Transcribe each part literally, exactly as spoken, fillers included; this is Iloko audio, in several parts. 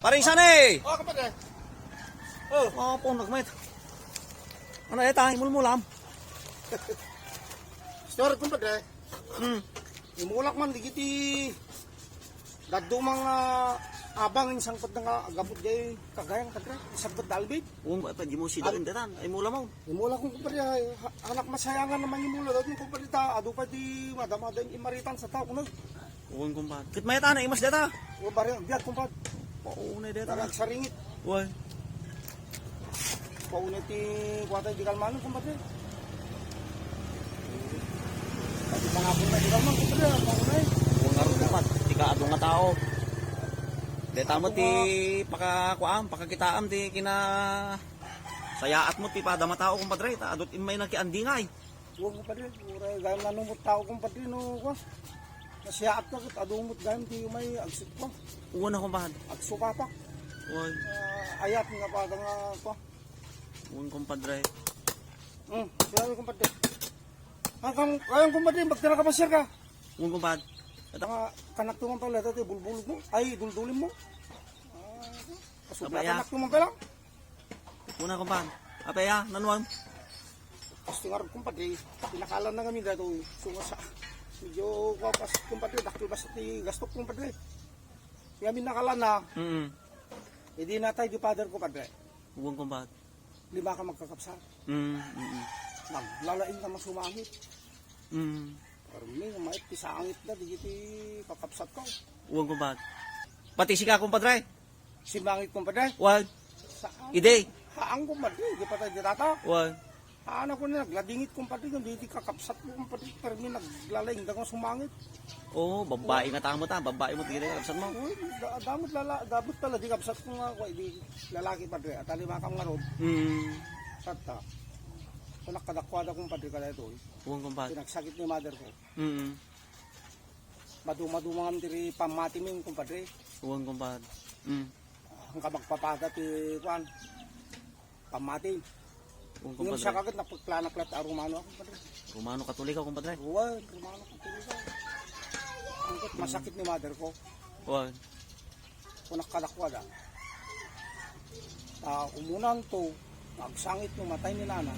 Paring Sani! Oh, kumpadre. Oh. Oh, punag met. Ano eta, imulmulam? Store, kumpadre. Hmm. Imulak man, digiti daduma nga abang, insang pud nga agapod jay kagayang, padre. Isang pud dalbid. Um, pa, di mo sida Oh. indetan. Ay, mula mo. Imulak mo, kumpadre, ay, ha-, anak masayangan naman imulak. Dati, kumpadre, ta, adu pa di madama din imaritan sa tao, no? Wen, kumpad. Ket mayat a naimas dayta. O, bareng agbiag, kumpad. Paunay dayta. Bareng agsaringit. Wen. Paunay ti kuwatay di kalmanon, kumpad, eh. Pati pangakon na di kalman, kumpad, eh. Paunay. Wen ngarud, kumpad. Ti kaadu nga tao. Dayta met ti pakakuam, pakakitaam ti kina-, sayaat met ti pada matao, kumpadre. Ta adut immay nakiandingay. Wen, kumpadre, uray gayam nanumot tao, kumpadre, no, kua. Nasiyaat ka, ket adu met gayam ti umay agsukko. Wen a, kumpad. Agsupapak. Wen. Ah, ayat nga pada nga, kua. Wen, kumpadre. Hmm, sinabi, kumpadre. Ang kam-, kayang, kumpadre, magtira ka, pasir ka. Wen, kumpad. Ata nga, kanak tuman pala, dati bulbulog mo. Ay, duldulim mo. Ah, Apay, ah. Kanak tuman pala. Una, kumpad. Apay, ah, nanuan. Gusto nga rin, kumpadre, pinakalan na kami dito, eh. So, sa, medyo, kuwan, pas, kumpadre, dakkel basta ti gastok, kumpadre. Kaya minakalan na. Mm. Hindi na tayo di father ko, padre. Wen, kumpad. Lima ka magkakapsat. Mm, mm, mm. Naglalaing ka masumangit. Mm. Pero may mait ti sangit na, di ti kakapsat ko. Wen, kumpad. Pati sika, kumpadre? Simangit, kumpadre? Wen. Saan? Idi? Haan, kumpadre, di pa tayo dirata. Wen. Haan ako na, nagladingit, kumpadre, kun di ti kakapsat ko, kumpadre, pero may naglalaing da nga sumangit. Oo, babae nga tamo ta, babae mo, tigil kakapsat mo. Uy, da-, damot lala-, damot pala di kapsat ko nga, kuwa, di lalaki, padre, at alimakam nga rod. Mm. Sata. Kunak kadakwada, kumpadre, kada ito, eh. Wen, kumpad. Pinagsakit ni mother ko. Mm. Maduma-duma ngam diri pammati mi, kumpadre. Wen, kumpad. Mm. Ang ka magpapada ti, kuan, pammati. Wen, Yung kumpadre. Siya kagat, napagplanak lahat a Romano ako, kumpadre. Romano Katolika, kumpadre. Wen, Romano Katolika. Ang kat-, masakit ni mother ko. Wen. Kunak kadakwada. Ah, umunan to, agsangit no matay ni nana.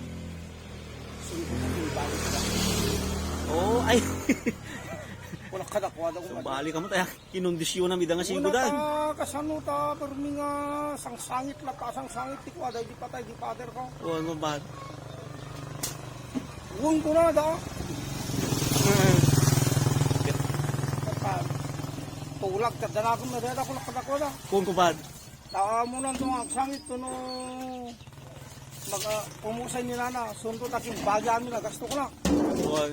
Singko na, tinibalik ka. Oo, ay. Kunak kadakwada, kumpadre. Sumbali ka mo, tayo. Kinondisyon na mida nga singko, dan. Una ta, kasano ta, permi nga sangsangit la ta, sangsangit ti kuwada, di patay, di father ko. Oo, ano ba? Wen ko na, da. Tulag, kadalagan na, da, kunak kadakwada. Wen, kumpad. Ta, muna to nga agsangit to no mag, ah, umusay ni nana, sunto ta kin bagi amin, nagasto ko na. Wen.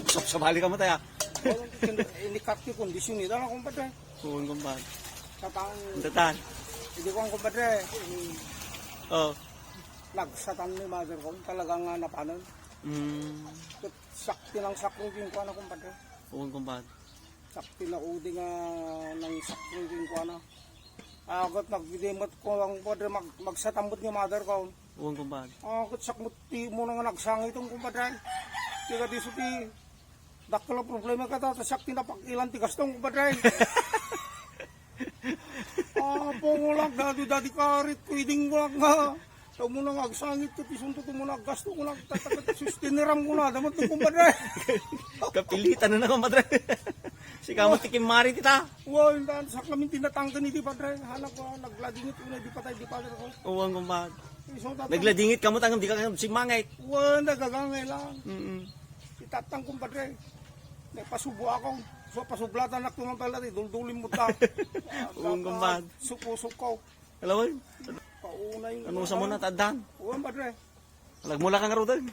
Sab-, sabali ka mo, tayo. Wen, kin-, inikat ti kondisyon nila na, kumpadre. Wen, kumpad. Sa taon, Ang tatan. Hindi ko ang kumpadre, Oh. nagsatan ni mother ko, talaga nga napanon. Mm. Sakti ng sakro yung kuha na, kumpadre. Wen, kumpad. Sakti na udi nga nang sakroy ken kuana. Agat nagdimot ko ang padre mag-, magsatambot nga mother ko. Wen, kumpad. Agat sakmot ti mo nga nagsangit ang kumpadre. Tiga diso ti dakkel a problema ka ta, ta siak ti napag-ilan ti gastong kumpadre. Apo ko lang, dadi-dadi karit ko, iding ko lang nga. Amo na nga agsangit ko, ti sunto ko mo na aggasto ko na, tatagat, sustineram ko na, damat ng kumpadre. Kapilitan na na, kumpadre. Sika mo ti kimmari ti ta. Wow, yung daan sa kami tinatangkan iti padre. Hanap ko, nagladingit ko na, di patay, di padre ko. Uwan, kumpadre. Iso tatang- Nagladingit ka mo, tangam di ka simangit. Wow, nagagangay lang. Mm-mm. Itatang kumpadre. Nagpasubo ako. So, pasublatan ako ng pala, duldulim mo ta. Uwan, kumpadre. Suko-suko. Alam mo? Paunay. Ano sa mo na, tadaan? Uwan, padre. Nagmula ka nga rodan.